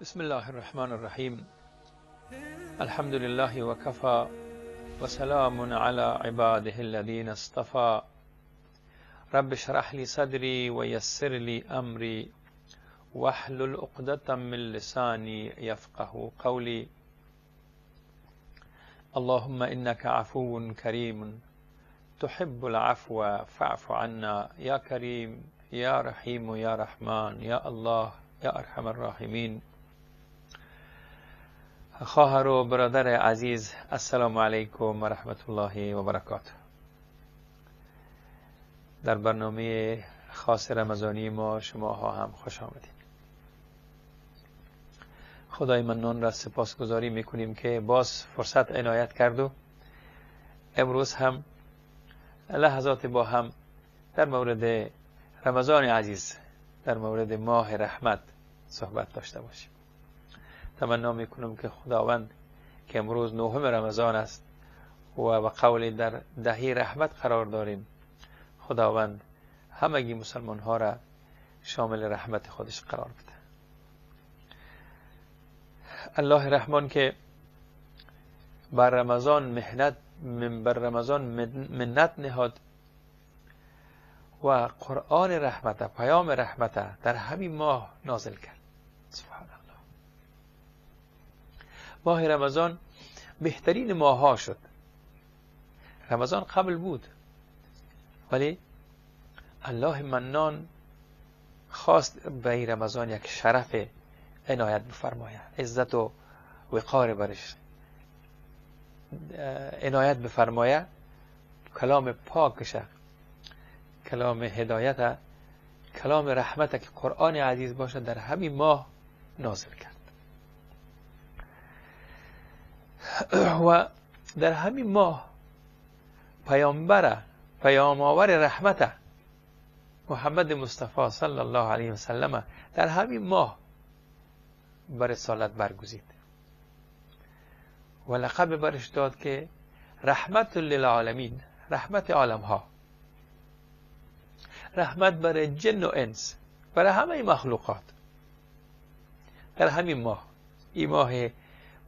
بسم الله الرحمن الرحیم. الحمد لله وكفى وسلام على عباده الذين اصطفى. رب اشرح لي صدري ويسر لي امري واحلل عقدة من لساني يفقه قولي. اللهم انك عفو كريم تحب العفو فاعف عنا يا كريم يا رحيم يا رحمن يا الله یا ارحم الراحمین. خواهر و برادر عزیز، السلام علیکم و رحمت الله و برکاته. در برنامه خاص رمضانی ما شماها هم خوش آمدید. خدای منان را سپاسگزاری میکنیم که باز فرصت عنایت کرد و امروز هم لحظات با هم در مورد رمضان عزیز، در مورد ماه رحمت صحبت داشته باشیم. تمنا میکنم که خداوند که امروز نهم رمضان است و به قول در دهه رحمت قرار داریم، خداوند همگی مسلمان ها را شامل رحمت خودش قرار بده. الله رحمان که بر رمضان منت نهاد و قرآن رحمت، پیام رحمت در همین ماه نازل کرد. سبحان الله. ماه رمضان بهترین ماه ها شد. رمضان قبل بود، ولی الله منان خواست به رمضان یک شرف عنایت بفرماید، عزت و وقار برش عنایت بفرماید. کلام پاکشه، کلام هدایت، کلام رحمت که قرآن عزیز باشه در همین ماه نازل کرد و در همین ماه پیامبر، پیام آور رحمت محمد مصطفی صلی الله علیه و سلم در همین ماه بر رسالت برگزید و لقب برش داد که رحمت للعالمین، رحمت عالم ها، رحمت برای جن و انس، برای همه مخلوقات. در همین ماه، این ماه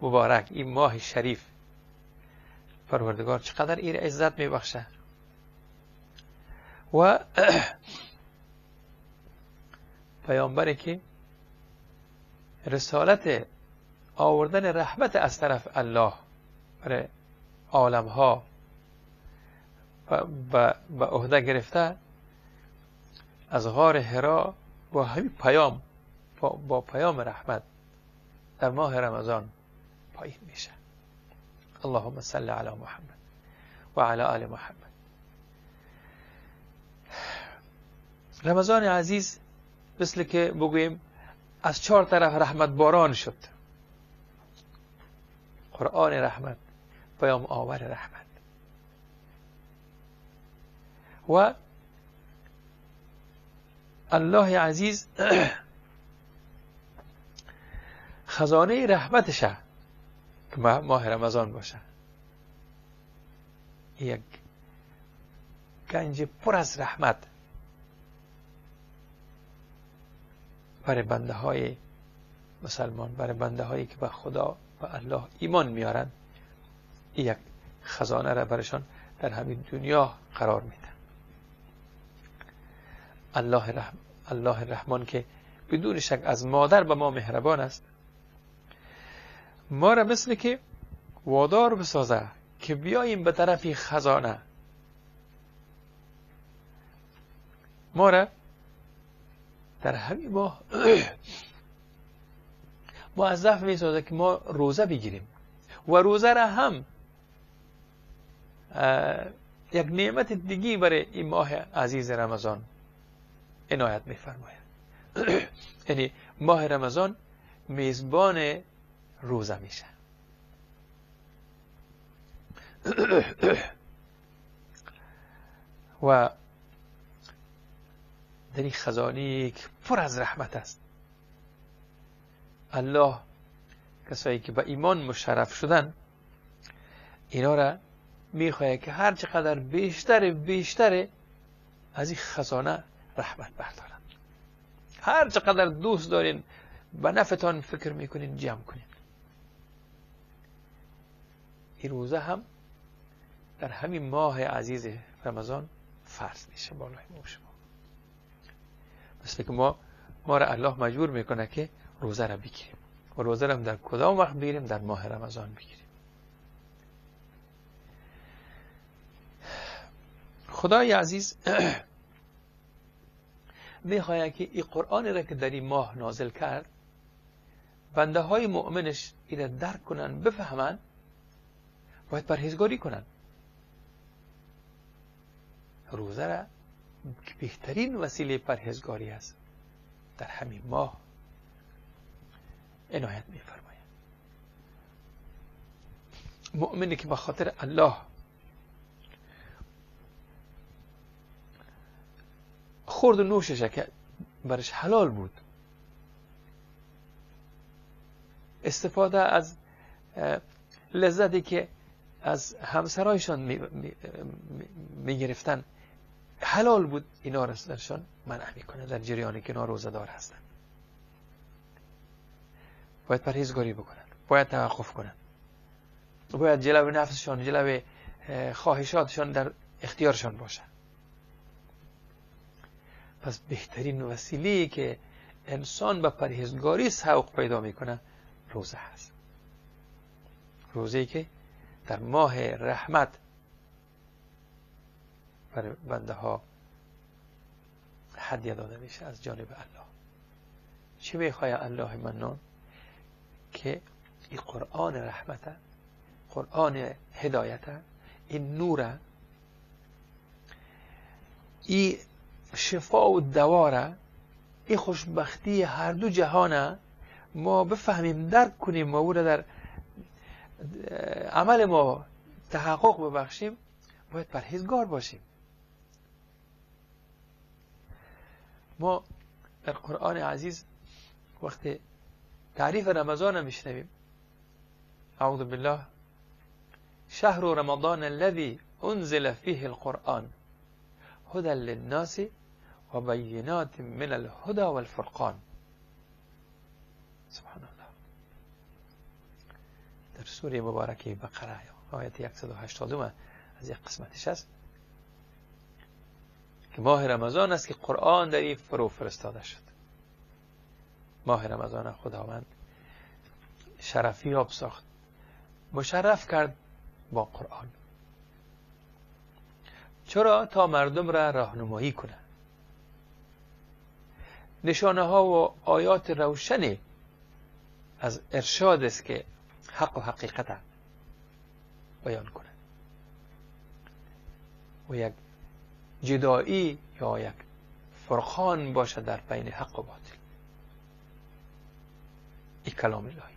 مبارک، این ماه شریف، پروردگار چقدر ایر عزت میبخشه و پیامبری که رسالت آوردن رحمت از طرف الله برای عالم ها به عهده گرفته، از غار حرا با همین پیام، با پیام رحمت در ماه رمضان پایین میشه. اللهم صل علی محمد و علی آل محمد. رمضان عزیز مثل که بگوییم از چهار طرف رحمت باران شد. قرآن رحمت، پیام آور رحمت و الله عزیز خزانه رحمتشه که ماه رمضان باشه، یک گنج پر از رحمت برای بنده های مسلمان، برای بنده هایی که به خدا و الله ایمان میارن، یک خزانه را برشان در همین دنیا قرار میده. الله الرحمن که بدون شک از مادر به ما مهربان است، ما را مثل که وادار بسازه که بیاییم به طرف خزانه، ما را در همین ماه موظف میسازه که ما روزه بگیریم و روزه را هم یک نعمت دیگی برای این ماه عزیز رمضان عنایت میفرماید. یعنی ماه رمضان میزبان روزه میشه. و در این خزانه که پر از رحمت است، الله کسایی که به ایمان مشرف شدن اینا را میخواه که هر چقدر بیشتر از این خزانه رحمت بردارن. هر چقدر دوست دارین به نفتان فکر میکنین جمع کنین. این روزه هم در همین ماه عزیز رمضان فرض میشه بالای ما شما. مثل که ما را الله مجبور میکنه که روزه را بگیریم و روزه را در کدام وقت بگیریم؟ در ماه رمضان بگیریم. خدای عزیز میخواهد که این قرآن را که در این ماه نازل کرد بنده های مؤمنش این را درک کنن، بفهمن، باید پرهیزگاری کنن. روزه را که بهترین وسیله پرهیزگاری است در همین ماه عنایت میفرماید. مؤمنی که به خاطر الله خورد و نوشش که برش حلال بود، استفاده از لذتی که از همسرایشان می گرفتن حلال بود، اینا را درشان منع میکنه در جریانی که اینا روزه دار هستن. باید پرهیزگاری بکنن، باید توقف کنن، باید جلو نفسشان، جلو خواهشاتشان در اختیارشان باشه. پس بهترین وسیله‌ای که انسان به پرهیزگاری سوق پیدا میکنه روزه هست. روزه‌ای که در ماه رحمت برای بنده ها هدیه داده میشه از جانب الله. چی میخواه الله منان؟ که این قرآن رحمت، قرآن هدایت، این نور، این شفا و دواره، این خوشبختی هر دو جهانه ما بفهمیم، درک کنیم و او را در عمل ما تحقق ببخشیم، باید پرهیزگار باشیم. ما در قرآن عزیز وقتی تعریف رمضان میشنویم، اعوذ بالله، شهر رمضان الذي انزل فيه القرآن هدى للناس وبينات من الهدى والفرقان. سبحان الله. در سوره مبارکه بقره آیت 182 از یک قسمتش است که ماه رمضان است که قرآن در این فرو فرستاده شد. ماه رمضان خداوند شرفیاب ساخت، مشرف کرد با قرآن. چرا؟ تا مردم را راهنمایی کنه. نشانه ها و آیات روشنی از ارشاد است که حق و حقیقت بیان کنه و یک جدایی یا یک فرقان باشه در بین حق و باطل. این کلام الهی.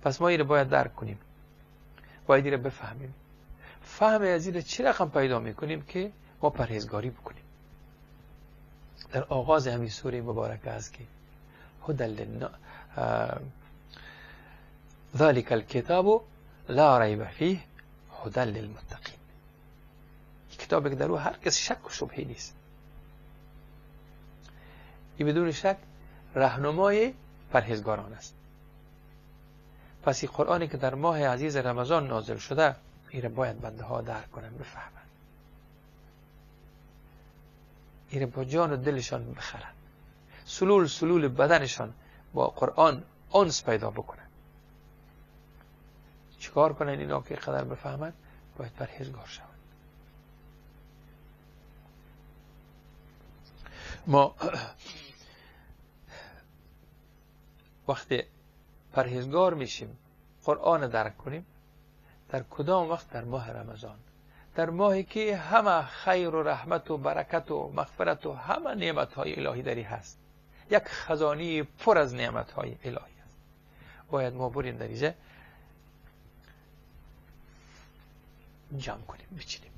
پس ما این رو باید درک کنیم، باید این رو بفهمیم. فهم از این چه رقم پیدا میکنیم که ما پرهیزگاری بکنیم. در آغاز همین سوره مبارکه است که هدى ذلك الكتاب لا ریب فیه هدى للمتقین. کتابی که در او هر کس شک و شبهه نیست، این بدون شک راهنمای پرهیزگاران است. پس این قرآنی که در ماه عزیز رمضان نازل شده، این باید بنده ها درک کنن، بفهمن، این با جان و دلشان بخرن، سلول سلول بدنشان با قرآن انس پیدا بکنن. چیکار کنن اینا که قدر بفهمن؟ باید پرهیزگار شوند. ما وقتی پرهیزگار میشیم، قرآن درک کنیم، در کدام وقت؟ در ماه رمضان. در ماهی که همه خیر و رحمت و برکت و مغفرت و همه نعمت‌های الهی دری هست، یک خزانه پر از نعمت‌های الهی است. باید ما بریم در اینجا جمع کنیم، بچینیم،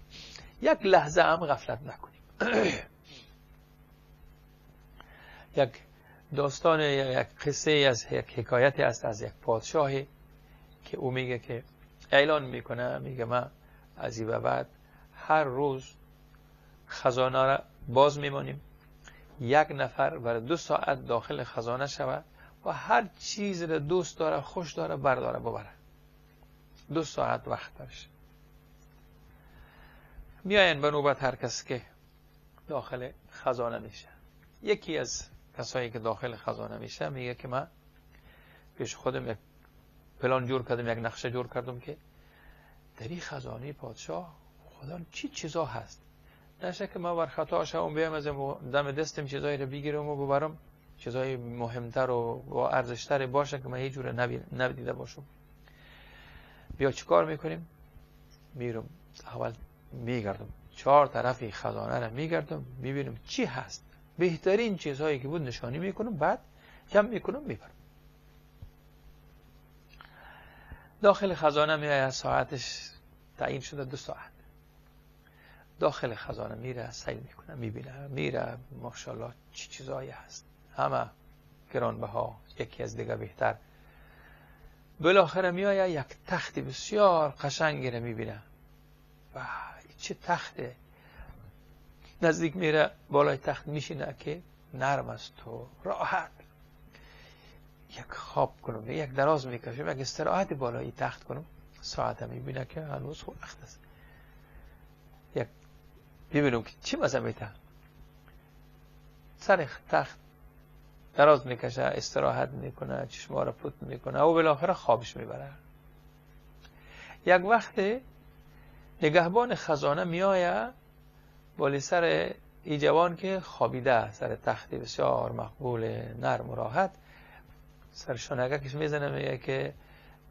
یک لحظه هم غفلت نکنیم. یک داستان، یک قصه از یک حکایتی است از یک پادشاهی که او میگه که اعلان میکنه، میگه من از این به بعد هر روز خزانه را باز میمانیم، یک نفر برای 2 ساعت داخل خزانه شود و هر چیز را دوست داره، خوش داره، برداره، ببره. 2 ساعت وقت داشت. میاین به نوبت هر کس که داخل خزانه میشه. یکی از کسایی که داخل خزانه میشه میگه که من پیش خودم یک پلان جور کردم، یک نقشه جور کردم که در این خزانه پادشاه خدا چی چیزا هست، نشه که من بر خطا شوم، بیام از دم دستم چیزایی رو بگیرم و ببرم، چیزای مهمتر و با ارزشتر باشه که من هیچ جوره ندیده باشم. بیا چیکار میکنیم؟ میرم اول میگردم 4 طرف خزانه رو میگردم، میبینم چی هست، بهترین چیزهایی که بود نشانی میکنم، بعد جمع میکنم میبرم. داخل خزانه میآید، ساعتش تعیین شده 2 ساعت. داخل خزانه میره، سیل میکنه، میبینه، میره، ماشاءالله چی چیزایی هست، همه گرانبها، یکی از دیگه بهتر. بالاخره میآید یک تخت بسیار قشنگی رو میبینه. و چه تخته! نزدیک میره، بالای تخت میشینه که نرم است و راحت. یک خواب کنم، یک دراز میکشم، یک استراحت بالای تخت کنم. ساعت میبینه که هنوز وقت است. یک ببینم که چی مزه میته. سر تخت دراز میکشه، استراحت میکنه، چشما رو پوت میکنه و بالاخره خوابش میبره. یک وقت نگهبان خزانه میآید بالای سر ای جوان که خوابیده سر تخت بسیار مقبول نرم و راحت، سر شانگکش میزنه، میگه که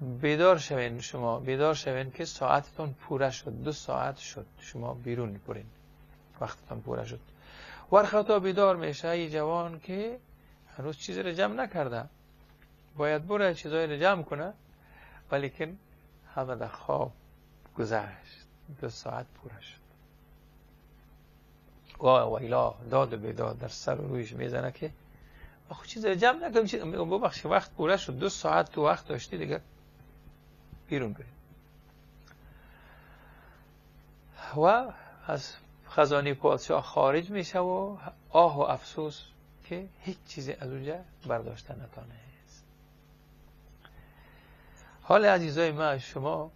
بیدار شوین، شما بیدار شوین که ساعتتون پوره شد، 2 ساعت شد، شما بیرون پورین، وقتتون پوره شد. ورخطا بیدار میشه ای جوان که هنوز چیزی رو جمع نکرده، باید بره چیزایی رو جمع کنه، ولیکن همه در خواب گذشت، 2 ساعت پوره شد. وای ویلا، داد و بیداد در سر و رویش میزنه که آخه چیز رو جمع نکنم، چیز ببخشید وقت پوره شد، 2 ساعت تو وقت داشتی دیگه، بیرون بریم. و از خزانه پادشاه خارج میشه و آه و افسوس که هیچ چیزی از اونجا برداشته نتانست. حال عزیزای من، شما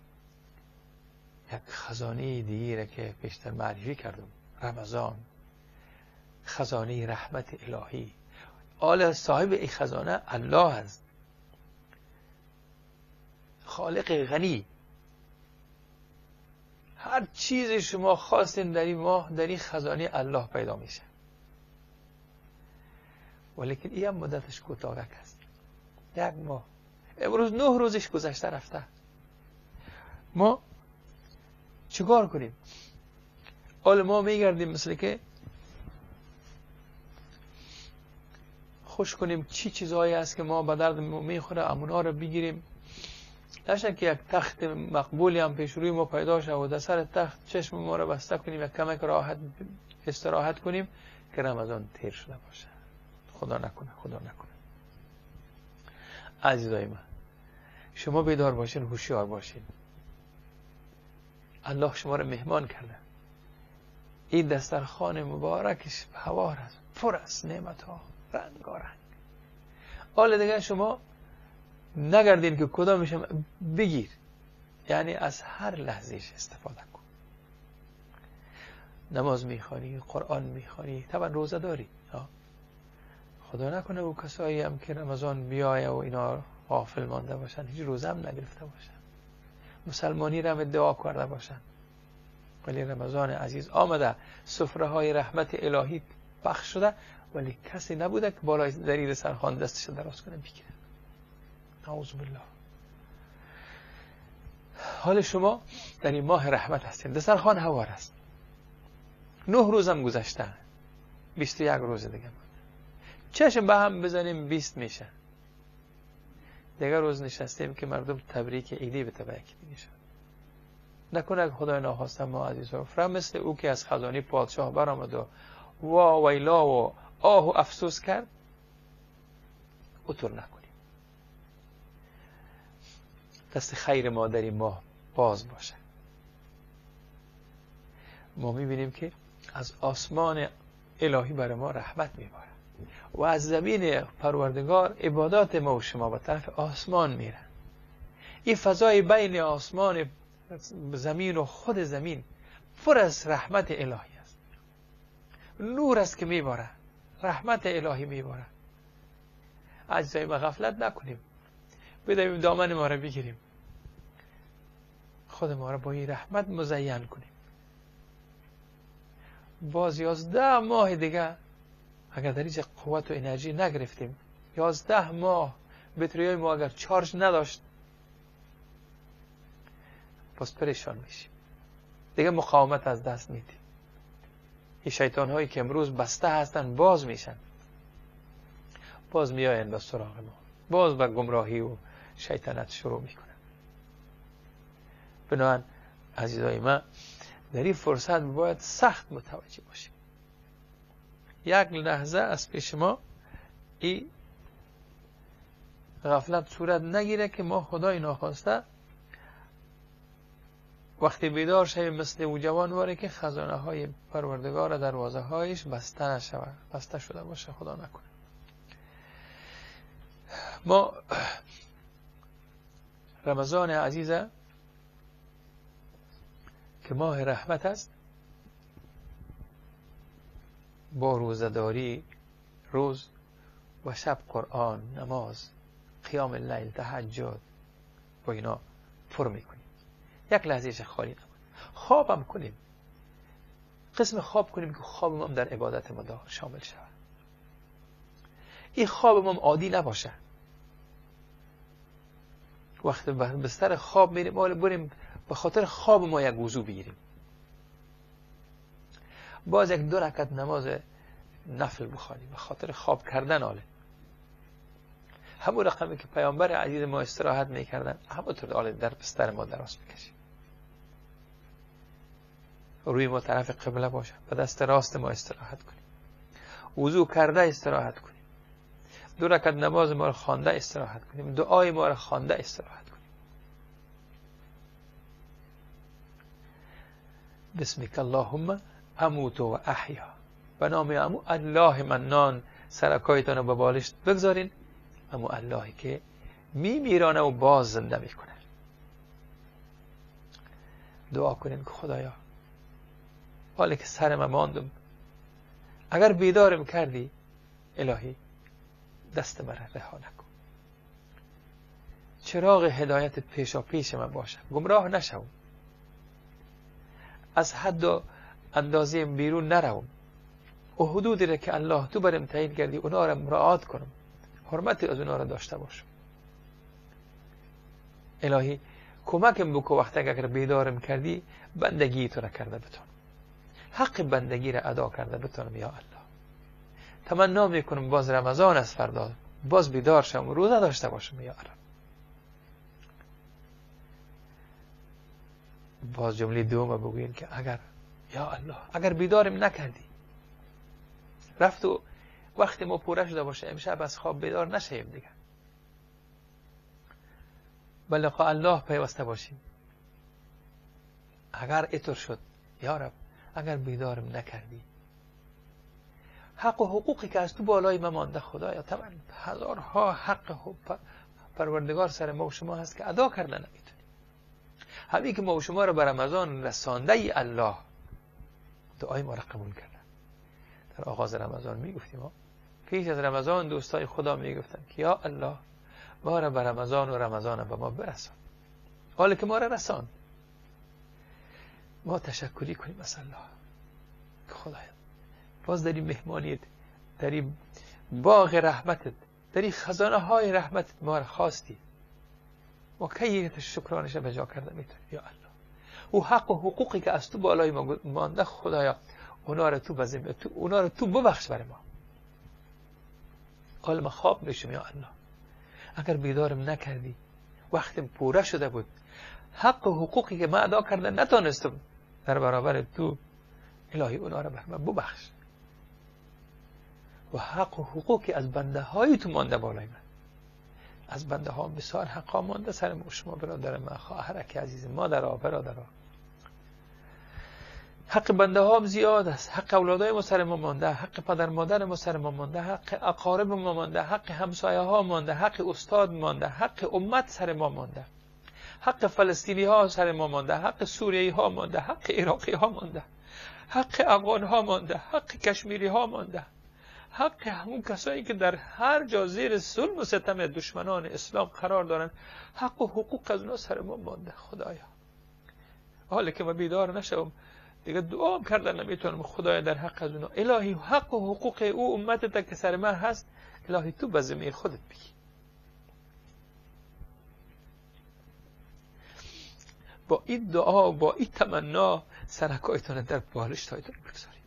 یک خزانه دیگه که پیشتر معرفی کردم، رمضان، خزانه رحمت الهی. آل صاحب این خزانه الله است، خالق غنی. هر چیز شما خواستین در این ماه، در این خزانه الله پیدا میشه، ولیکن این هم مدتش کوتاهک است، 1 ماه. امروز 9 روزش گذشته رفته. ما چیکار کنیم؟ حالا ما میگردیم مثل که خوش کنیم چی چیزهایی هست که ما به درد میخوره، امونا رو بگیریم. نشه که یک تخت مقبولی هم پیش روی ما پیدا شد و در سر تخت چشم ما رو بسته کنیم، یک کمک راحت استراحت کنیم که رمضان تیر شده باشه. خدا نکنه، خدا نکنه. عزیزای من، شما بیدار باشین، هوشیار باشین. الله شما رو مهمان کرده. این دسترخوان مبارکش هوار است، پر است نعمت ها، رنگارنگ. حالا دیگه شما نگردین که کدامشم بگیر، یعنی از هر لحظهش استفاده کن. نماز میخوانی، قرآن میخوانی، طبعا روزه داری. خدا نکنه او کسایی هم که رمضان بیایه و اینا غافل مانده باشن، هیچ روزه هم نگرفته باشن، مسلمانی را هم ادعا کرده باشن، ولی رمضان عزیز آمده، سفره های رحمت الهی پخش شده، ولی کسی نبوده که بالای دلیل سرخوان دستش دراز کنه بگیره. نعوذ بالله. حال شما در این ماه رحمت هستیم، دسترخوان هوار است، 9 روزم گذشته، 21 روز دیگه مانده. چشم به هم بزنیم 20 میشه. دیگه روز نشستیم که مردم تبریک عیدی به تبع یکی دیگه شد. نکنه اگه خدای ناخواسته ما عزیزا فرم مثل او که از خزانه پادشاه برآمد و وا ویلا و آه و افسوس کرد، اوطور نکنیم. دست خیر ما در این ماه باز باشه. ما میبینیم که از آسمان الهی برای ما رحمت میباره و از زمین پروردگار عبادات ما و شما به طرف آسمان میرن. این فضای بین آسمان زمین و خود زمین پر از رحمت الهی است. نور است که میباره، رحمت الهی میباره. عزیزای ما غفلت نکنیم، بدهیم دامن ما را بگیریم، خود ما را با این رحمت مزین کنیم. باز 11 ماه دیگه اگر در اینجا قوت و انرژی نگرفتیم، 11 ماه بطری ما اگر چارج نداشت، باز پریشان میشیم دیگه، مقاومت از دست میدیم. این شیطان هایی که امروز بسته هستن باز میشن، باز میاین به سراغ ما، باز به گمراهی و شیطنت شروع میکنن. بنابراین عزیزای من در این فرصت باید سخت متوجه باشیم. یک لحظه از پیش ما این غفلت صورت نگیره که ما خدای ناخواسته وقتی بیدار شویم مثل او جوان واره که خزانه های پروردگار دروازه هایش بسته نشود، بسته شده باشه، خدا نکنه. ما رمضان عزیزه که ماه رحمت است، با روزه‌داری روز و شب قرآن، نماز، قیام اللیل، تهجد با اینا پر میکنیم. یک لحظه خالی نمون. خوابم کنیم، قسم خواب کنیم که خواب ما در عبادت ما شامل شود. این خواب ما عادی نباشه. وقتی بستر خواب میریم، بریم به خاطر خواب ما یک وضو بگیریم، باز یک 2 رکعت نماز نفل بخوانیم به خاطر خواب کردن. آله همون رقمی که پیامبر عزیز ما استراحت میکردن، همونطور آله در بستر ما دراز بکشیم، روی ما طرف قبله باشه، به دست راست ما استراحت کنیم، وضو کرده استراحت کنیم، 2 رکعت نماز ما رو خوانده استراحت کنیم، دعای ما رو خوانده استراحت کنیم. بسمک اللهم اموت و احیا، به نام امو الله منان سرکایتان رو به بالشت بگذارین، امو اللهی که میمیرانه و باز زنده میکنه. دعا کنیم که خدایا حالی که سر من ماندم، اگر بیدارم کردی الهی دست مرا رها نکن، چراغ هدایت پیشا پیش من باشه، گمراه نشوم، از حد و اندازه بیرون نروم، و حدودی را که الله تو برم تعیین کردی اونا را مراعات کنم، حرمتی از اونا را داشته باشم. الهی کمکم بکن وقتی اگر بیدارم کردی بندگی تو را کرده بتونم، حق بندگی را ادا کرده بتونم. یا الله تمنا میکنم باز رمضان از فردا باز بیدار شم و روزه داشته باشم. یا رب. باز جمله دوم بگوییم که اگر یا الله اگر بیدارم نکردی، رفت و وقتی ما پوره شده باشه امشب از خواب بیدار نشیم دیگه، بلقا الله پیوسته باشیم. اگر اینطور شد یا رب اگر بیدارم نکردی، حق و حقوقی که از تو بالای ما مانده خدایا، طبعا هزارها حق پروردگار سر ما و شما هست که ادا کرده نمیتونیم. همین که ما و شما رو به رمضان رسانده ای الله دعای ما را قبول کرده. در آغاز رمضان میگفتیم، پیش از رمضان دوستای خدا میگفتن که یا الله ما را به رمضان و رمضان به ما برسان. حالا که ما را رسان، ما تشکری کنیم از الله که خدایا باز در این مهمانیت، در این باغ رحمتت، در این خزانه های رحمتت ما را خواستی، ما کی شکرانش به جا کرده میتونیم یا الله؟ او حق و حقوقی که از تو بالای ما مانده خدایا، اونا رو تو بزیم، تو اونا رو تو ببخش برای ما. حالا ما خواب میشم یا الله، اگر بیدارم نکردی، وقتم پوره شده بود، حق و حقوقی که من ادا کرده نتانستم در برابر تو، الهی اونا رو بر من ببخش. و حق و حقوقی از بنده های تو مانده بالای من، از بنده ها بسیار حقا مانده سر شما برادر من، خواهرک عزیز، مادر ها، برادر ها. حق بنده ها زیاد است، حق اولادای ما سر ما مانده، حق پدر مادر ما سر ما مانده، حق اقارب ما مانده، حق همسایه ها مانده، حق استاد مانده، حق امت سر ما مانده، حق فلسطینی ها سر ما مانده، حق سوریه ها مانده، حق عراقی ها مانده، حق افغان ها مانده، حق کشمیری ها مانده، حق همون کسایی که در هر جا زیر ظلم و ستم دشمنان اسلام قرار دارن، حق و حقوق از اونا سر ما مانده. خدایا حالا که ما بیدار نشوم دیگه دعا کردن نمیتونم، خدایا در حق از اونا، الهی حق و حقوق او امتت که سر من هست، الهی تو به ذمه خودت بگی. با این دعا، با این تمنا، سرکایتان در بالشتایتان بگذارید.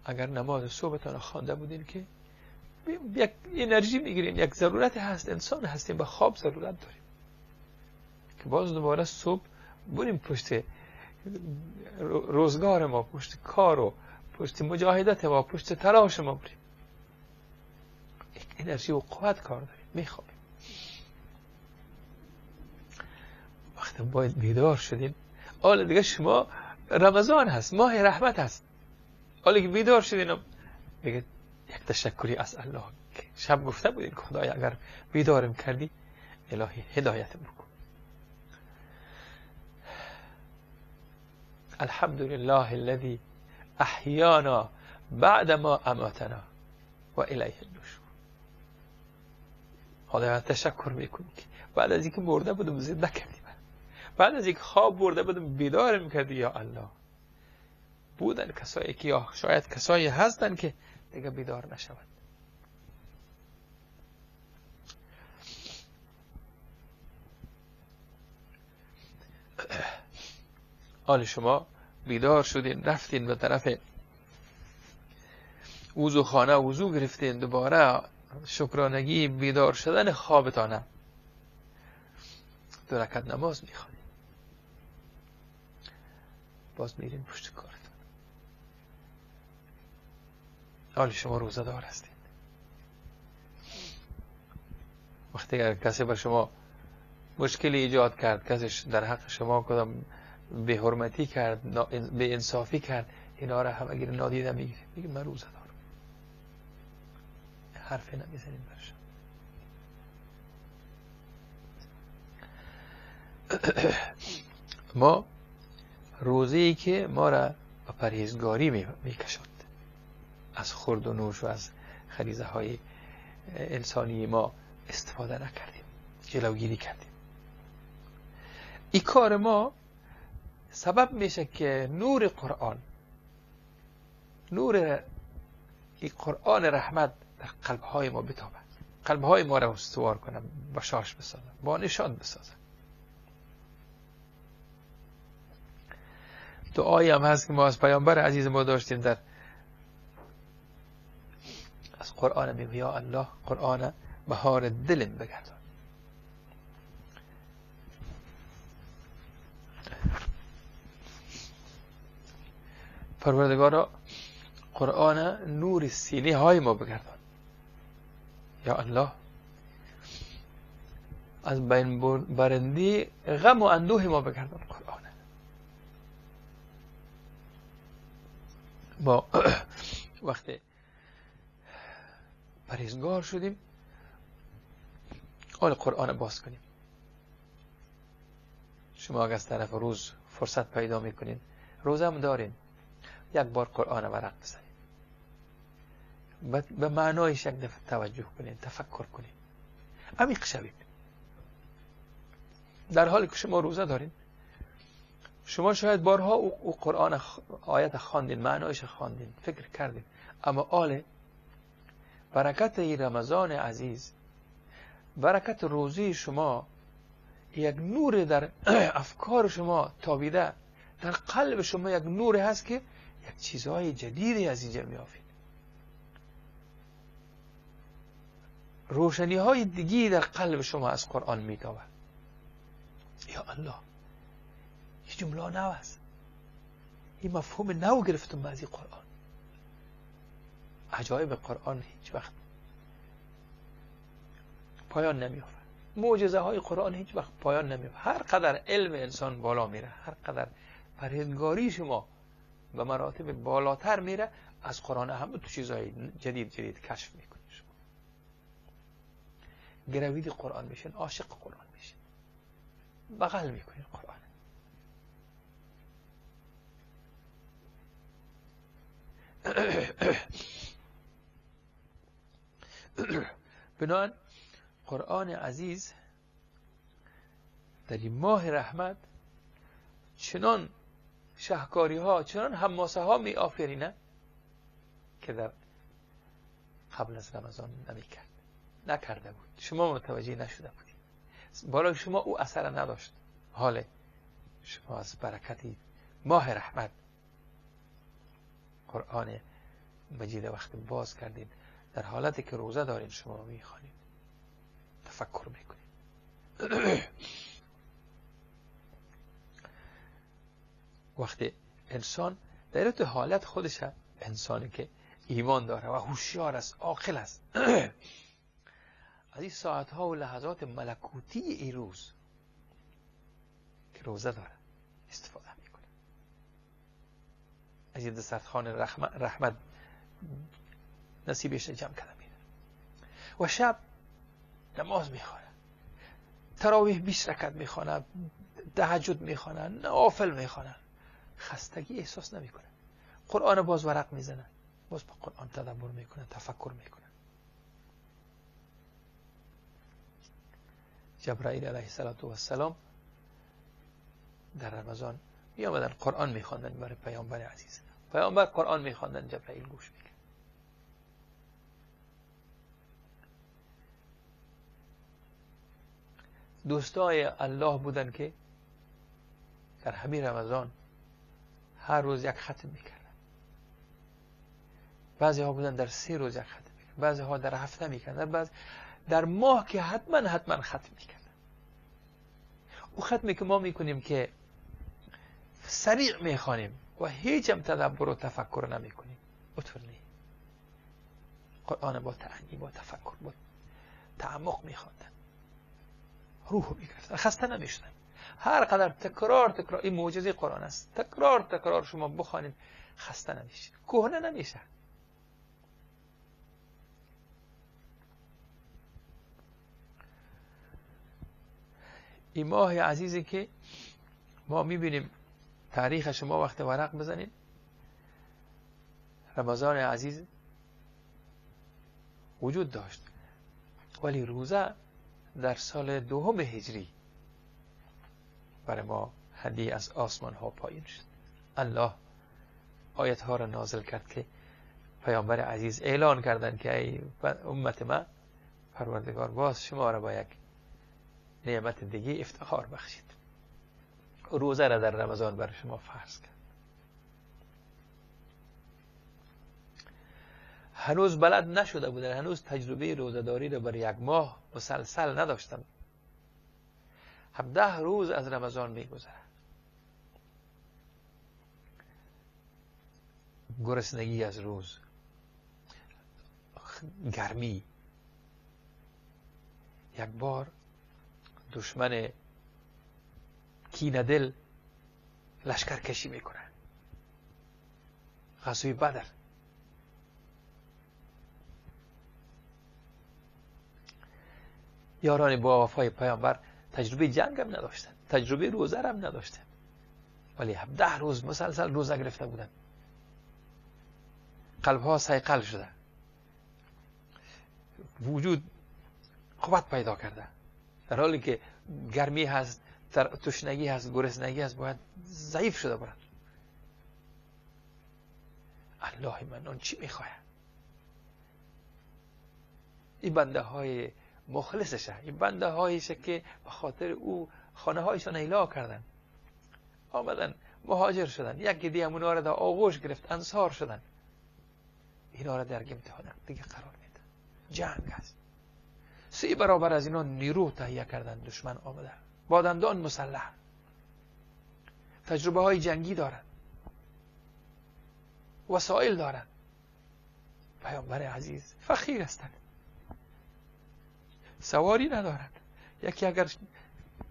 اگر نماز صبحتان خوانده بودین که یک انرژی میگیرین، یک ضرورت هست، انسان هستیم، به خواب ضرورت داریم که باز دوباره صبح بریم پشت روزگار ما، پشت کار و پشت مجاهدت ما، پشت تلاش ما بریم. یک انرژی و قوت کار داریم، میخوابیم. وقتی باید بیدار شدیم، حالا دیگه شما رمضان هست، ماه رحمت هست، حالا که بیدار شدین دیگه یک تشکری از الله که شب گفته بودین که خدای اگر بیدارم کردی الهی هدایتم بکن. الحمد لله الذي احیانا بعد ما اماتنا و الیه النشور. خدایا تشکر میکنم که بعد از اینکه مرده بودم زنده کردی من، بعد از اینکه خواب برده بودم بیدارم کردی یا الله. بودن کسایی که یا شاید کسایی هستن که دیگه بیدار نشوند. حال شما بیدار شدین، رفتین به طرف وضو خانه، وضو گرفتین، دوباره شکرانگی بیدار شدن خوابتانه دو رکعت نماز میخوانید، باز میرین پشت کارتون. حال شما روزه دار هستین. وقتی اگر کسی بر شما مشکلی ایجاد کرد، کسی در حق شما کدام به حرمتی کرد، به انصافی کرد، اینا را هم اگر نادیده میگیرید، میگه من روزه دارم، حرفی نمیزنیم برشان. ما روزه‌ای که ما را به پرهیزگاری میکشند، از خورد و نوش و از غریزه های انسانی ما استفاده نکردیم، جلوگیری کردیم. این کار ما سبب میشه که نور قرآن، نور قرآن رحمت در قلب های ما بتابد، قلب های ما را استوار کنه، بشاش بسازه، با نشان بسازه. دعایی هم هست که ما از پیامبر عزیز ما داشتیم، در از قرآن میگه یا الله قرآن بهار دلم بگردان. پروردگارا قرآن نور سینه های ما بگردان. یا الله از بین برندی غم و اندوه ما بگردان قرآن. ما وقتی پرهیزگار شدیم حال قرآن باز کنیم. شما اگر از طرف روز فرصت پیدا میکنین، روزم دارین، یک بار قرآن ورق بزنید، به معنایش یک دفعه توجه کنین، تفکر کنین، عمیق شوید. در حالی که شما روزه دارین، شما شاید بارها او قرآن آیت خواندین، معنایش خواندین، فکر کردین، اما آل برکت رمضان عزیز برکت روزی شما یک نور در افکار شما تابیده، در قلب شما یک نور هست که یک چیزهای جدیدی از اینجا میافید، روشنی های دیگی در قلب شما از قرآن میتابد. یا الله، این جمله نو است، این مفهوم نو گرفتم از این قرآن. عجایب قرآن هیچ وقت پایان نمیافد، معجزه های قرآن هیچ وقت پایان نمیافد. هر قدر علم انسان بالا میره، هر قدر پرهیزگاری شما به مراتب بالاتر میره، از قرآن هم تو چیزهای جدید جدید کشف میکنید. شما گروید قرآن میشین، عاشق قرآن میشین، بغل میکنین قرآن. بنابراین قرآن عزیز در این ماه رحمت چنان شهکاری ها، چنان حماسه ها می آفرینه که در قبل از رمضان نمیکرد، نکرده بود، شما متوجه نشده بودید، بالای شما او اثر نداشت. حال شما از برکت ماه رحمت قرآن مجید وقت باز کردید، در حالتی که روزه دارین شما میخوانید، تفکر میکنید. وقتی انسان در تو حالت خودش، انسانی که ایمان داره و هوشیار است، عاقل است، از این ساعتها و لحظات ملکوتی این روز که روزه داره استفاده میکنه، از این دسترخوان رحمت نصیبش جمع کرده میره و شب نماز میخوانه، تراویح 20 رکعت میخوانه، تهجد میخوانه، نوافل میخوانه، خستگی احساس نمیکنه، قرآن باز ورق میزنه، باز با قرآن تدبر میکنه، تفکر میکنه. جبرائیل علیه السلام در رمضان می آمدن قرآن میخواندن برای پیامبر عزیز، پیامبر قرآن میخواندن، جبرائیل گوش میکرد. دوستای الله بودن که در همین رمضان هر روز یک ختم میکردن، بعضی ها بودن در 3 روز یک ختم میکردن، بعضی ها در هفته میکردن، بعضی در ماه که حتما ختم میکردن. او ختمی که ما میکنیم که سریع میخوانیم و هیچ هم تدبر و تفکر نمیکنیم، اطور نی. قرآن با تعنی، با تفکر، با تعمق میخواندن، روح میگرفتن، خسته نمیشدن. هر قدر تکرار این معجزه قرآن است، تکرار شما بخوانید خسته نمیشید، کهنه نمیشه. این ماه عزیزی که ما میبینیم تاریخ شما وقت ورق بزنید، رمضان عزیز وجود داشت، ولی روزه در سال 2 هجری برای ما هدیه از آسمان ها پایین شد. الله آیت ها را نازل کرد که پیامبر عزیز اعلان کردند که ای امت ما، پروردگار باز شما را با یک نعمت دیگه افتخار بخشید، روزه را در رمضان برای شما فرض کرد. هنوز بلد نشده بودن، هنوز تجربه روزه‌داری را برای یک ماه مسلسل نداشتن. 17 روز از رمضان میگذره، گرسنگی از روز، گرمی. یک بار دشمن کینه دل لشکر کشی میکنه، غزوه بدر. یاران با وفای پیامبر تجربه جنگ هم نداشتن، تجربه روزه هم نداشتن، ولی 17 روز مسلسل روزه گرفته بودن. قلب ها صیقل شده، وجود قوت پیدا کرده، در حالی که گرمی هست، تشنگی هست، گرسنگی هست، باید ضعیف شده برد. الله منان چی میخواهد؟ این بنده های مخلصشه، این بنده هایشه که به خاطر او خانه هایشان ایلا کردن، آمدن مهاجر شدن، یکی دیگه اونا را در آغوش گرفت، انصار شدن. اینا را در امتحان دیگه قرار میده. جنگ است، 3 برابر از اینا نیرو تهیه کردن، دشمن آمده با دندان مسلح، تجربه های جنگی دارن، وسایل دارن. پیامبر عزیز فقیر هستند، سواری ندارن، یکی اگر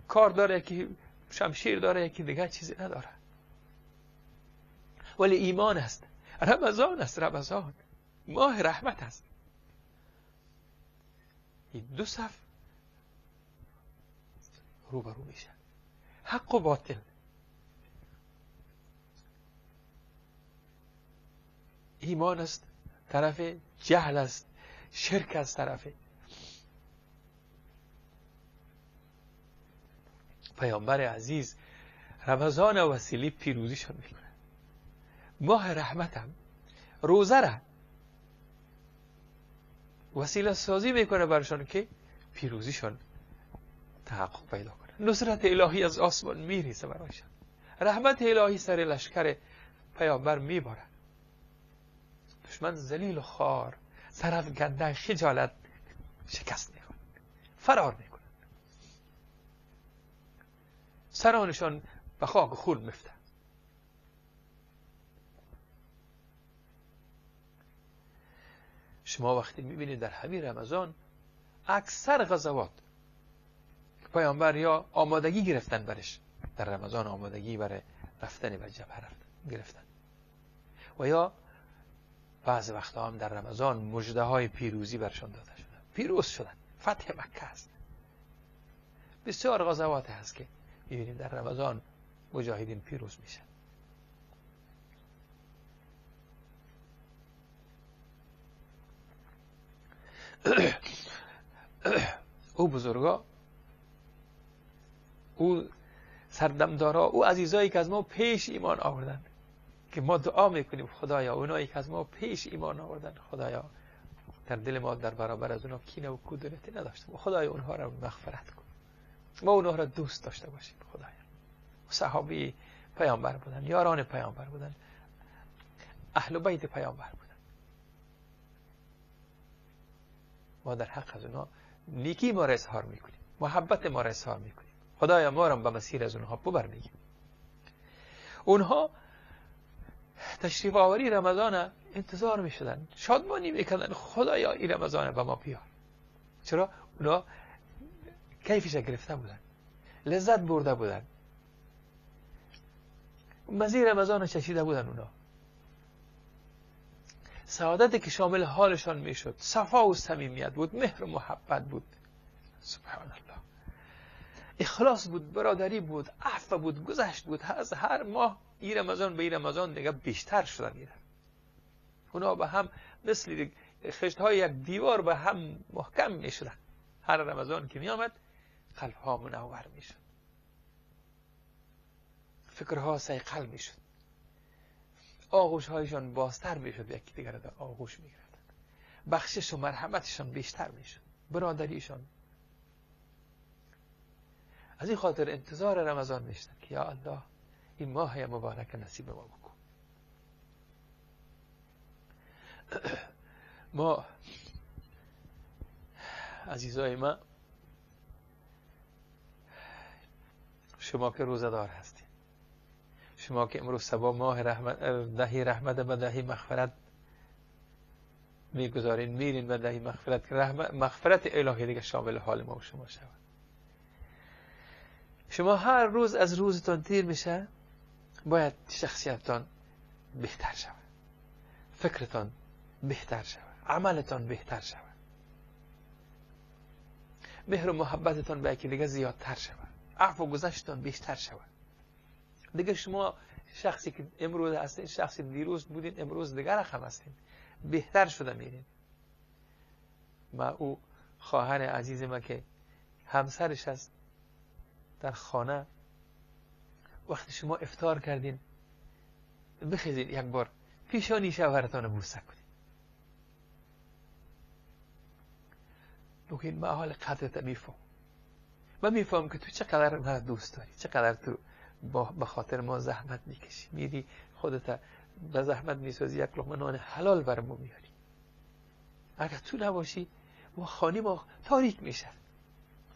کار داره، یکی شمشیر داره، یکی دیگه چیزی نداره، ولی ایمان است. رمضان است، رمضان ماه رحمت است. این دو صف روبرو میشن، حق و باطل. ایمان است طرف، جهل است، شرک است طرف. پیامبر عزیز رمضان وسیله پیروزیشان میکنه. ماه رحمتم روزه را وسیله سازی میکنه برشان که پیروزیشان تحقق پیدا کنه. نصرت الهی از آسمان میریزه برایشان، رحمت الهی سر لشکر پیامبر میباره. دشمن ذلیل و خوار، طرف گنده، خجالت، شکست میکنه، فرار میکنه، سرانشان به خاک خون میفته. شما وقتی میبینید در همین رمضان اکثر غزوات پیامبر یا آمادگی گرفتن برش، در رمضان آمادگی برای رفتن به جبهه گرفتن، و یا بعض وقتها هم در رمضان مژده های پیروزی برشان داده شدن، پیروز شدن، فتح مکه است. بسیار غزوات هست که میبینیم در رمضان مجاهدین پیروز میشن. او بزرگا، او سردمدارا، او عزیزایی که از ما پیش ایمان آوردن، که ما دعا میکنیم خدایا اونایی که از ما پیش ایمان آوردن، خدایا در دل ما در برابر از اونا کینه و کدورتی نداشته، خدایا اونها را مغفرت کن، ما اونها را دوست داشته باشیم. خدایا صحابی پیامبر بودن، یاران پیامبر بودن، اهل بیت پیامبر بودن، ما در حق از اونها نیکی ما را اظهار میکنیم، محبت ما را اظهار میکنیم، خدایا ما را به مسیر از اونها ببر. میگیم اونها تشریف آوری رمضان انتظار میشدن، شادمانی میکردن، خدایا این رمضان به ما بیار. چرا؟ اونا کیفش گرفته بودن، لذت برده بودن، مزه رمضان چشیده بودن. اونا سعادتی که شامل حالشان میشد، صفا و صمیمیت بود، مهر و محبت بود، سبحان الله، اخلاص بود، برادری بود، عفو بود، گذشت بود. از هر ماه این رمضان به این رمضان دیگه بیشتر شدن. میره اونا به هم مثل خشت های یک دیوار به هم محکم میشدن. هر رمضان که می آمد قلب ها منور میشد، فکرها صیقل میشد، آغوش هایشان بازتر میشد، یکی دیگر در آغوش میگرفتن، بخشش و مرحمتشان بیشتر میشد، برادریشان. از این خاطر انتظار رمضان میشدن که یا الله این ماه مبارک نصیب ما بکن. ما عزیزای ما، شما که روزه‌دار هستید، شما که امروز صبح ماه رحمت، دهی رحمت و دهی مغفرت میگذارین، میرین و دهی مغفرت، که مغفرت الهی دیگه شامل حال ما و شما شود. شما هر روز از روزتان تیر میشه، باید شخصیتتان بهتر شود، فکرتان بهتر شود، عملتان بهتر شود، مهر و محبتتان به یکی دیگه زیادتر شود، عفو و گذشتتان بیشتر شود. دیگه شما شخصی که امروز هستین، شخصی دیروز بودین، امروز دیگر رقم هستین، بهتر شده میرین. ما او خواهر عزیز ما که همسرش هست در خانه، وقتی شما افطار کردین بخیزین یک بار پیشانی شوهرتان بوسه کنید، بگوین من حال قدرت میفهم، من میفهم که تو چقدر من دوست داری، چقدر تو به خاطر ما زحمت میکشی، میری خودت به زحمت میسازی، یک لقمه نان حلال بر ما میاری. اگر تو نباشی ما خانه ما تاریک میشه.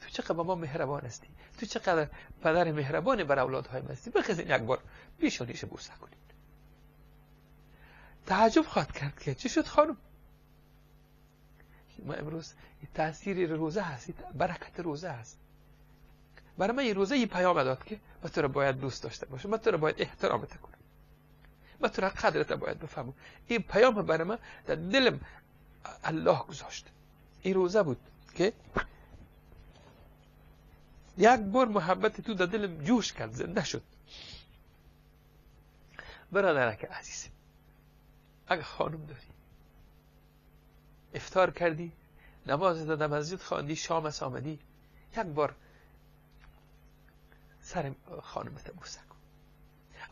تو چقدر با ما مهربان هستی، تو چقدر پدر مهربان بر اولادهای ما هستی. بخزین یک بار پیشانیش بوسه کنید. تعجب خواهد کرد که چی شد خانم؟ ما امروز تاثیر روزه هست، برکت روزه هست. برای من این روزه یه پیام داد که من تو رو باید دوست داشته باشم، من تو رو باید احترامت کنم، من تو رو قدرت باید بفهمم. این پیام برای من در دلم الله گذاشت. این روزه بود که یک بار محبت تو در دلم جوش کرد، زنده شد. برادرک عزیز، اگر خانم داری، افطار کردی، نماز در مسجد خواندی، شام آمدی، یک بار سر خانمت بوسه کن،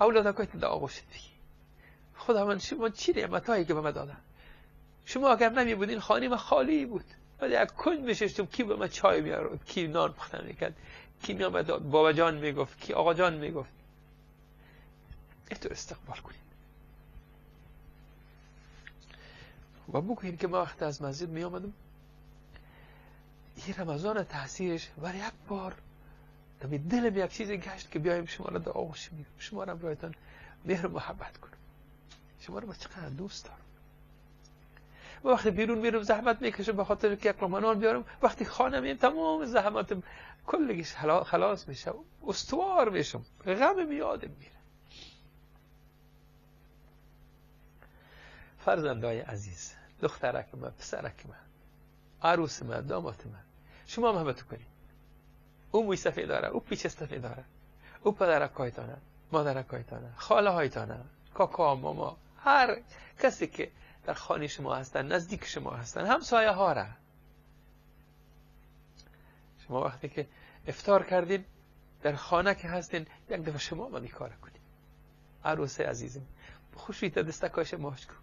اولادکایت در آغوشت بگی خدا من شما چی نعمتهایی که به من دادن. شما اگر نمی بودین خانه من خالی بود. من یک کنج میشستم، کی به من چای میارد، کی نان پختن میکرد، کی میامد بابا جان میگفت، کی آقا جان میگفت. اینطور استقبال کنید و بگویید که من وقت از مسجد می آمدم، این رمضان تاثیرش برای یک بار در دلم یک چیزی گشت که بیایم شما را در آغوش میگیرم، شما را برایتان مهر و محبت کنم، شما را چقدر دوست دارم. و وقتی بیرون میرم زحمت میکشم به خاطر که یک لقمه بیارم، وقتی خانه میم تمام زحماتم کلگیش خلاص میشه، استوار میشم، غم میادم میره. فرزندای عزیز، دخترک من، پسرک من، عروس من، داماد من، شما محبت کنید. او موی سفید داره، او پیچ سفید داره، او پدرکایتانه، مادرکایتانه، خاله هایتانه، کاکا، ماما، هر کسی که در خانه شما هستن، نزدیک شما هستن، همسایه ها را. شما وقتی که افطار کردین در خانه که هستین، یک دفعه شما ما کار کنید. عروس عزیزم، خوشی تا دستکاش ماش کن.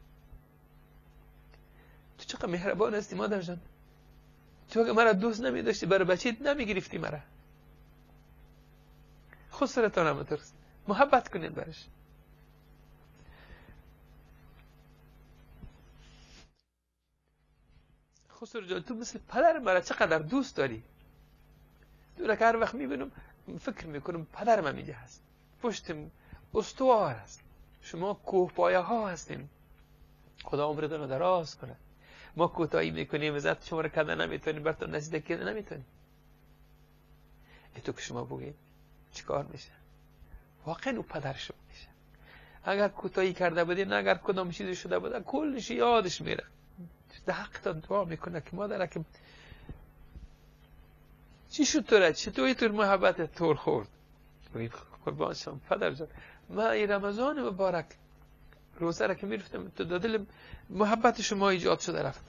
تو چقدر مهربان هستی مادر جان. تو اگه مرا دوست نمی داشتی برای بچیت نمی گرفتی مرا. خسرتان هم ترس. محبت کنید برش. خسرو جان، تو مثل پدر مرا چقدر دوست داری. تو را که هر وقت میبینم فکر میکنم پدر من اینجا هست، پشتم استوار هست. شما کوه پایه ها هستین. خدا عمرتون رو دراز کنه. ما کوتاهی میکنیم، عزت شما رو کردن نمیتونیم، براتون نزدیک کردن نمیتونیم. تو که شما بگید چیکار میشه؟ واقعا او پدر شما میشه. اگر کوتاهی کرده بودین، اگر کدام چیزی شده بوده، کلش یادش میره. در حقتان دعا میکنه که مادر که چی شد تو را؟ چطور تو محبت تور خورد؟ قربان شما پدر جان، من این رمضان مبارک روزه را که میرفتم تو دل محبت شما ایجاد شده رفت.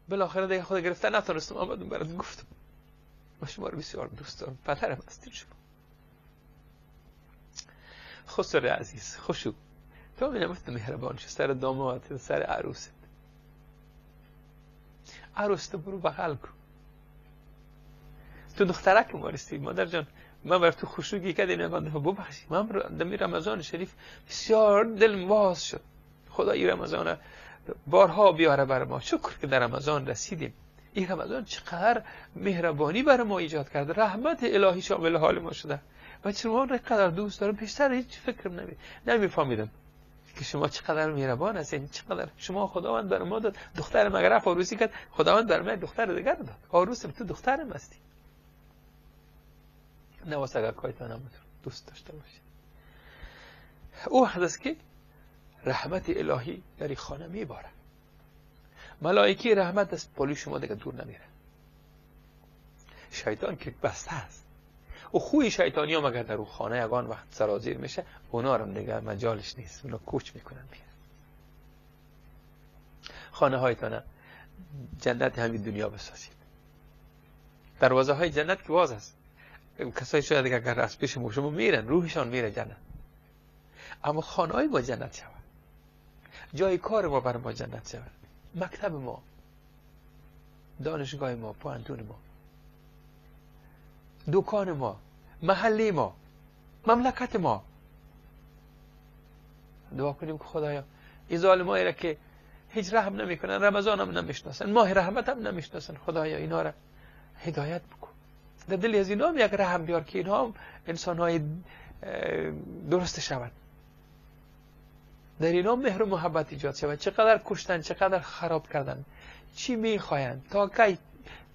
بالاخره دیگه خود گرفتن نتونستم، آمدم برات گفتم ما شما رو بسیار دوست دارم، پدرم هستین شما. خسرو عزیز، خوشو تو می‌نمت مهربان شو سر داماد، سر عروست. عروست برو بغل کن. تو دخترک ما رسیدی مادر جان، من بر تو خوشوگی کردم، یکان دفعه ببخشی. من دمی رمضان شریف بسیار دلم باز شد. خدا این رمضان بارها بیاره بر ما. شکر که در رمضان رسیدیم. این رمضان چقدر مهربانی بر ما ایجاد کرده، رحمت الهی شامل حال ما شده. و شما را قدر دوست دارم، پیشتر هیچ فکرم نمیفهمیدم که شما چقدر مهربان هستین، چقدر شما خداوند بر ما داد. دختر مگر رفت عروسی کرد، خداوند بر من دختر دیگر داد. عروس تو دخترم هستی. نواسگکایتان هم دوست داشته باشید. او حدث که رحمت الهی در خانه میباره. ملائکه رحمت از پالی شما دیگه دور نمیره. شیطان که بسته است. و خوی شیطانی ها مگر در او خانه یگان وقت سرازیر میشه، اونا رو دیگه مجالش نیست، اونا کوچ میکنن میره. خانه هایتان جنت همین دنیا بسازید. دروازه های جنت که باز است. کسایی شاید اگر از پیش شما میرن، روحشان میره جنت. اما خانه های با جنت شود. جای کار ما بر ما جنت شود، مکتب ما، دانشگاه ما، پوهنتون ما، دکان ما، محله ما، مملکت ما. دعا کنیم که خدایا این ظالمایی را که هیچ رحم نمیکنن، رمضان هم نمیشناسن، ماه رحمت هم نمیشناسن، خدایا اینا را هدایت بکن. در دل از اینا هم یک رحم بیار که اینا هم انسانهای درست شوند، در اینا مهر و محبت ایجاد شود. چقدر کشتن، چقدر خراب کردن، چی میخواین تا کی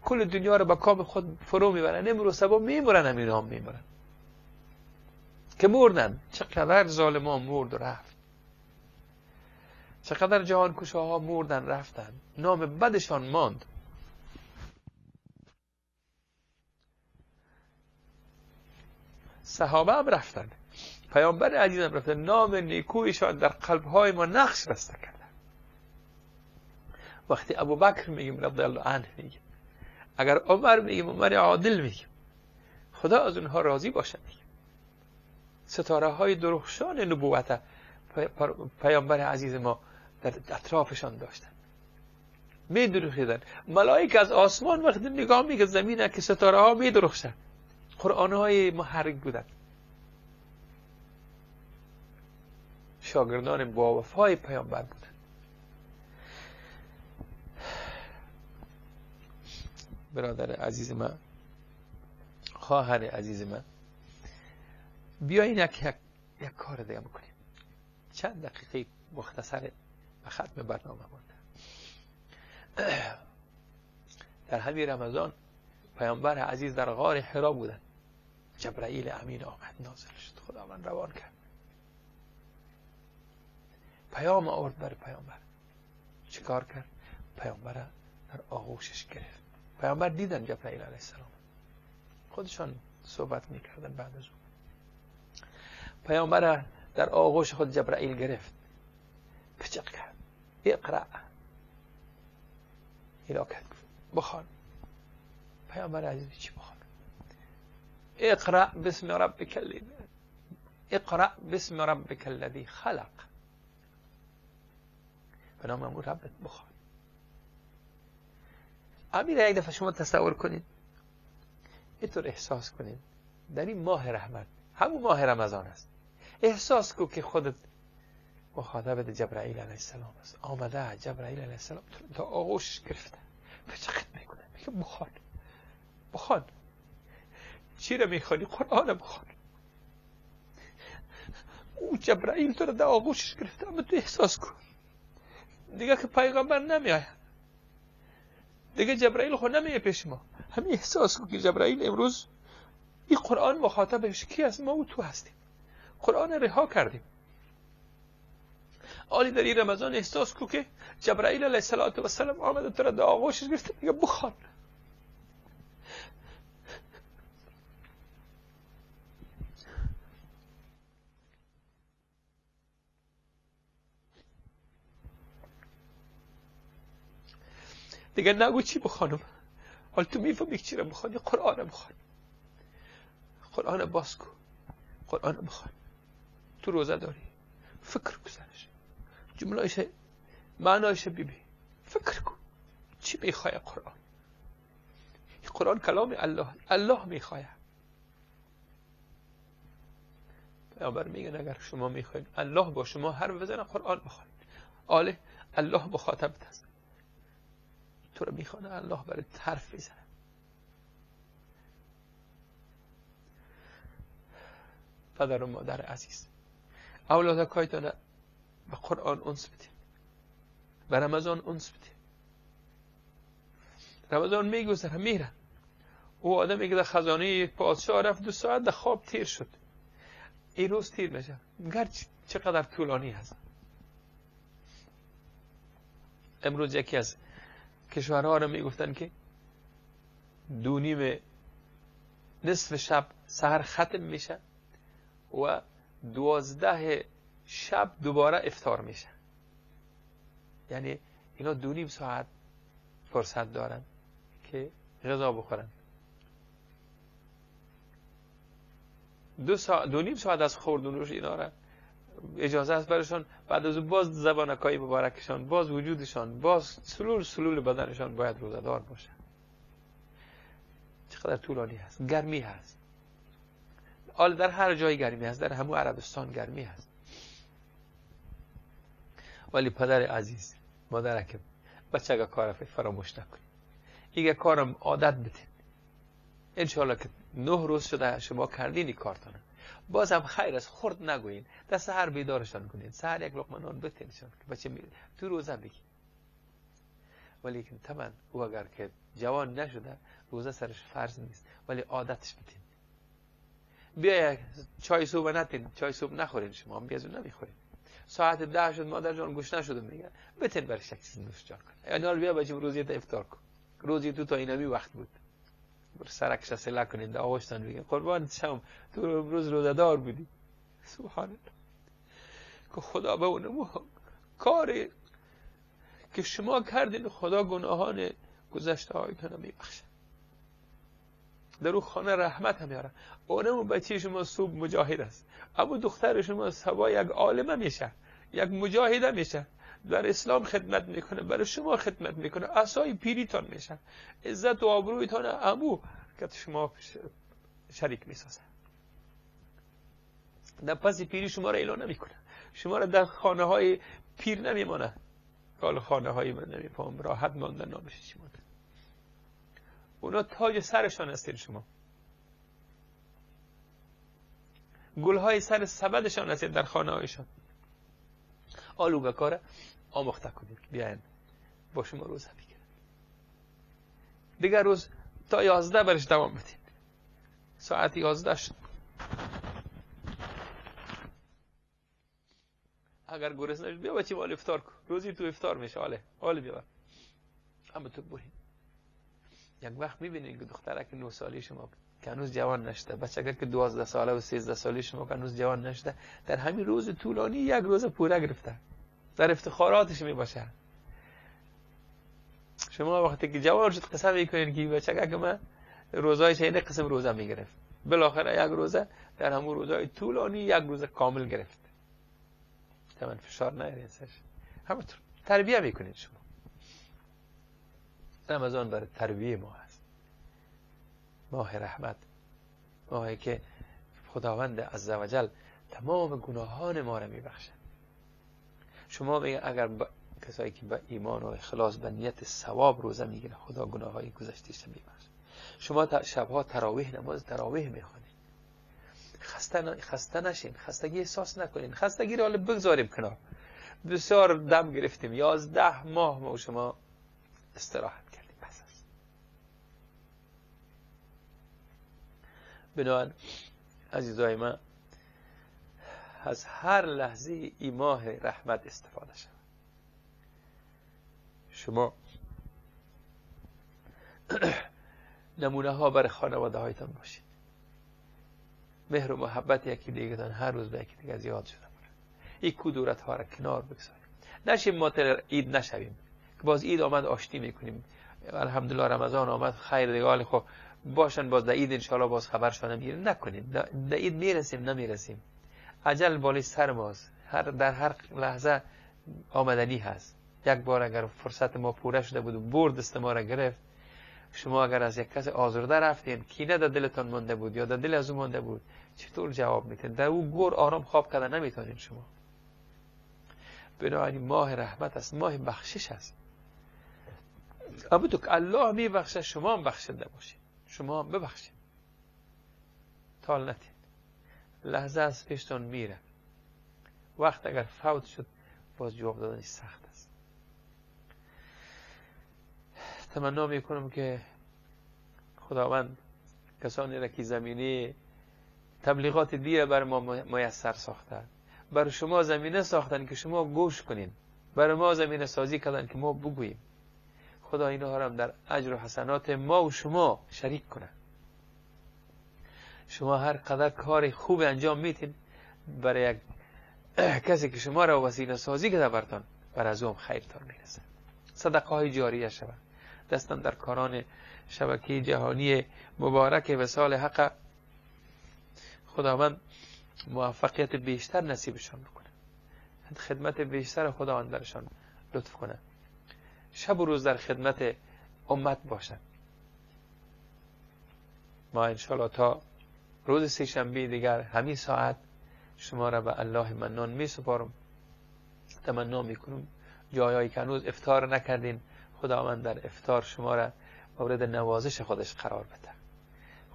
کل دنیا رو به کام خود فرو میبرن. امروز صبح میمرن، هم اینا هم میمرن که مردن. چقدر ظالمان مرد و رفت، چقدر جهان کشاها مردن رفتن، نام بدشان ماند. صحابه هم رفتن، پیامبر عزیزم رفتن، نام نیکویشان در قلبهای ما نقش بسته کردن. وقتی ابوبکر میگیم رضی الله عنه میگیم، اگر عمر میگیم عمر عادل میگیم، خدا از اونها راضی باشه میگیم. ستاره های درخشان نبوت پیامبر عزیز ما در اطرافشان داشتن، میدرخشیدن. ملائک از آسمان وقتی نگاه میکرد زمینه که ستاره ها میدرخشن، قرآن های محرک بودن. شاگردان با وفای پیامبر بودن. برادر عزیز من، خواهر عزیز من، بیاین یک کار دیگه بکنیم. چند دقیقه مختصر به ختم برنامه مانده. در همین رمضان پیامبر عزیز در غار حرا بودن. جبرائیل امین آمد، نازل شد، خداوند روان کرد، پیام آورد بر پیامبر. چیکار کرد؟ پیامبر در آغوشش گرفت. پیامبر دیدن جبرائیل علیه السلام، خودشان صحبت میکردن. بعد از اون پیامبر در آغوش خود جبرائیل گرفت، پچق کرد، اقرأ، هلاکت، بخوان. پیامبر عزیز چی بخوان؟ اقرأ باسم ربک الذی، اقرأ باسم ربک الذی خلق. به نام امور ربت بخوان. امیر یک دفعه شما تصور کنید، اینطور احساس کنید در این ماه رحمت، همون ماه رمضان است، احساس کو که خودت مخاطب جبرائیل علیه السلام است. آمده جبرائیل علیه السلام تا آغوش گرفته، پچقت میکنه، میگه بخوان، بخوان. چی رو میخوانی؟ قرآن بخوان. او جبرائیل تو رو در آغوشش گرفته، اما تو احساس کن دیگه که پیغمبر نمیآید، دیگه جبرائیل خود نمیه پیش ما. همین احساس کن که جبرائیل امروز این قرآن مخاطبش کی است؟ ما و تو هستیم. قرآن رها کردیم. آلی در این رمضان احساس کو که جبرائیل علیه السلام آمده تو را در آغوشش گرفته، میگه بخوان. دیگه نگو چی بخوانم، حالا تو میفهمی چی را بخوانی؟ قرآن بخوان. قرآن باز کو، قرآن بخوان. تو روزه داری، فکر کو سرش، جمله‌اش، معنایش ببین، فکر کو چی میخواه قرآن. قرآن کلام الله، الله میخواه. پیامبر میگن اگر شما میخواین الله با شما حرف بزنه، قرآن بخوانید. آله الله مخاطبت است، تو رو میخوانه، الله برای حرف میزنه. پدر و مادر عزیز، اولادکایتان به قرآن انس بدین، به رمضان انس بدین. رمضان میگذره میره. او آدمی که در خزانه پادشاه رفت 2 ساعت در خواب تیر شد، این روز تیر میشه، گرچه چقدر طولانی هست. امروز یکی از کشورها رو میگفتن که 2:30 نصف شب سحر ختم میشه و 12 شب دوباره افطار میشه. یعنی اینا 2.5 ساعت فرصت دارن که غذا بخورن. 2.5 ساعت از خوردن روش اینا را اجازه است برشان. بعد از باز زبانکای مبارکشان، باز وجودشان، باز سلول سلول بدنشان باید روزه دار باشه. چقدر طولانی هست، گرمی هست. حالا در هر جای گرمی هست، در همو عربستان گرمی هست. ولی پدر عزیز، مادرک، بچه کار فراموش نکنید. ایگه کارم عادت بتین. انشاءالله که 9 روز شده شما کردین این کارتانه، بازم خیر است، خرد نگوین، در سحر بیدارشان کنین، سحر یک لقمه نان بتینشان که بچه تو روزه بگی. ولی طبعا او اگر که جوان نشده روزه سرش فرض نیست، ولی عادتش بتین. بیا چای صبح نتین، چای صبح نخورین، شما هم بیازون نمیخورین. ساعت 10 شد مادر جان گوش نشدم میگه، بتین برش یک چیز نوش جان کن. یعنی حالا بیا بچیم روزی تا افطار کن. روزی تو تا اینمی وقت بود. بر سرکش سلا کنین، در آغوشتان بگین قربان شم تو روز روزه دار بودی. سبحان الله که خدا به اونمو کاری که شما کردین خدا گناهان گذشته هایتان میبخشه. در او خانه رحمت هم میاره. اونمو بچه شما صبح مجاهد است، اما دختر شما صبح یک عالمه میشه، یک مجاهده میشه، در اسلام خدمت میکنه، برای شما خدمت میکنه، عصای پیریتان میشه، عزت و آبرویتان امو که شما شریک میسازه. در پس پیری شما را اعلان نمیکنه، شما را در خانه های پیر نمیمانه. حال خانه های من نمیفهم راحت ماندن نامش چی مانده. اونا تاج سرشان هستین شما، گلهای سر سبدشان هستین در خانه هایشان. آلوگه کاره آموخته کنید، بیاین با شما روزه بگیرن. دیگر روز تا 11 برش دوام بدید. ساعت 11 شد، اگر گرسنه نشد بیا بچیم حال افطار کن، روزی تو افطار میشه. حاله بیا اما تو برین. یک وقت میبینید که دخترک 9 سالی شما که هنوز جوان نشده، بچه که 12 ساله و 13 سالی شما که هنوز جوان نشده، در همین روز طولانی یک روز پوره گرفته، در افتخاراتش میباشه. شما وقتی که جوان شد قسم میکنین که بچه که من روزایش اینه قسم روزه میگرفت، بالاخره یک روزه در همون روزای طولانی یک روز کامل گرفت. من فشار نیارین سرش، همونطور تربیه میکنین شما. رمضان برای تربیه ما هست، ماه رحمت، ماهی که خداوند عزوجل تمام گناهان ما را میبخشد. شما میگه اگر کسایی که با ایمان و اخلاص به نیت ثواب روزه میگیره، خدا گناه های گذشته‌اش میبخشه. شما شبها تراویح، نماز تراویح میخوانید، خسته نشین، خستگی احساس نکنین، خستگی رو حالا بگذاریم کنار. بسیار دم گرفتیم، 11 ماه ما شما استراحت کردیم، بس است. بنابراین عزیزای من، از هر لحظه ای ماه رحمت استفاده شود. شما نمونه ها برای خانواده هایتان باشید. مهر و محبت یکی دیگه‌تان هر روز به یکی دیگه زیاد شده باشه. این کدورت ها را کنار بگذاریم. نشیم ما عید نشویم که باز عید آمد آشتی میکنیم، الحمدلله رمضان آمد خیر دیگه، حال خب باشن باز در عید انشالله باز خبرشان میگیریم. نکنیم در عید میرسیم نمیرسیم، عجل بالای سر ماست، در هر لحظه آمدنی هست. یک بار اگر فرصت ما پوره شده بود و برد دست ما را گرفت، شما اگر از یک کس آزرده رفتین، کینه در دلتان مانده بود یا در دل از او مانده بود، چطور جواب میتین؟ در او گور آرام خواب کردن نمیتونین شما. بنابراین ماه رحمت است، ماه بخشش است. اما تو که الله میبخشه، شما هم بخشنده باشید، شما هم ببخشید. تال نتین، لحظه از پیشتان میره. وقت اگر فوت شد باز جواب دادنش سخت است. تمنا میکنم که خداوند کسانی را که زمینه تبلیغات دیر بر ما میسر ساخته، بر شما زمینه ساختن که شما گوش کنین، بر ما زمینه سازی کردن که ما بگوییم، خدا اینها را در اجر و حسنات ما و شما شریک کنه. شما هر قدر کار خوب انجام میتین، برای یک کسی که شما را وسیله سازی کرده برتان، بر از او هم خیرتان میرسه. صدقه های جاریه شود. دستان در کاران شبکه جهانی مبارک وصال حق، خداوند موفقیت بیشتر نصیبشان بکنه. خدمت بیشتر خداوند برشان لطف کنه، شب و روز در خدمت امت باشن. ما انشالله تا روز سه‌شنبه دیگر همین ساعت شما را به الله منان می سپارم. تمنا میکنم جایایی که هنوز افطار نکردین خداوند در افطار شما را مورد نوازش خودش قرار بده.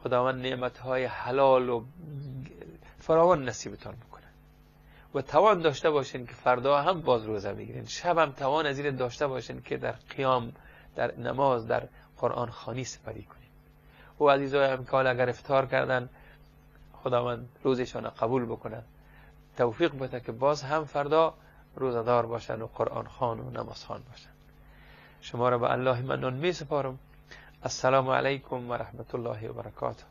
خداوند نعمتهای حلال و فراوان نصیبتان بکنه و توان داشته باشین که فردا هم باز روزه بگیرین، شب هم توان از این داشته باشین که در قیام، در نماز، در قرآن خوانی سپری کنین. و عزیزای هم که اگر افطار کردن خداوند روزشان قبول بکنه، توفیق بده که باز هم فردا روزدار باشن و قرآن خوان و نماز خوان باشن. شما را به الله منان می سپارم. السلام علیکم و رحمت الله و برکاته.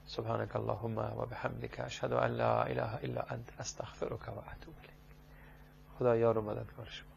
سبحانك اللهم و بحمدك اشهد ان لا اله الا انت استغفرك و اتوب الیک. خدا یار و مددگار شما.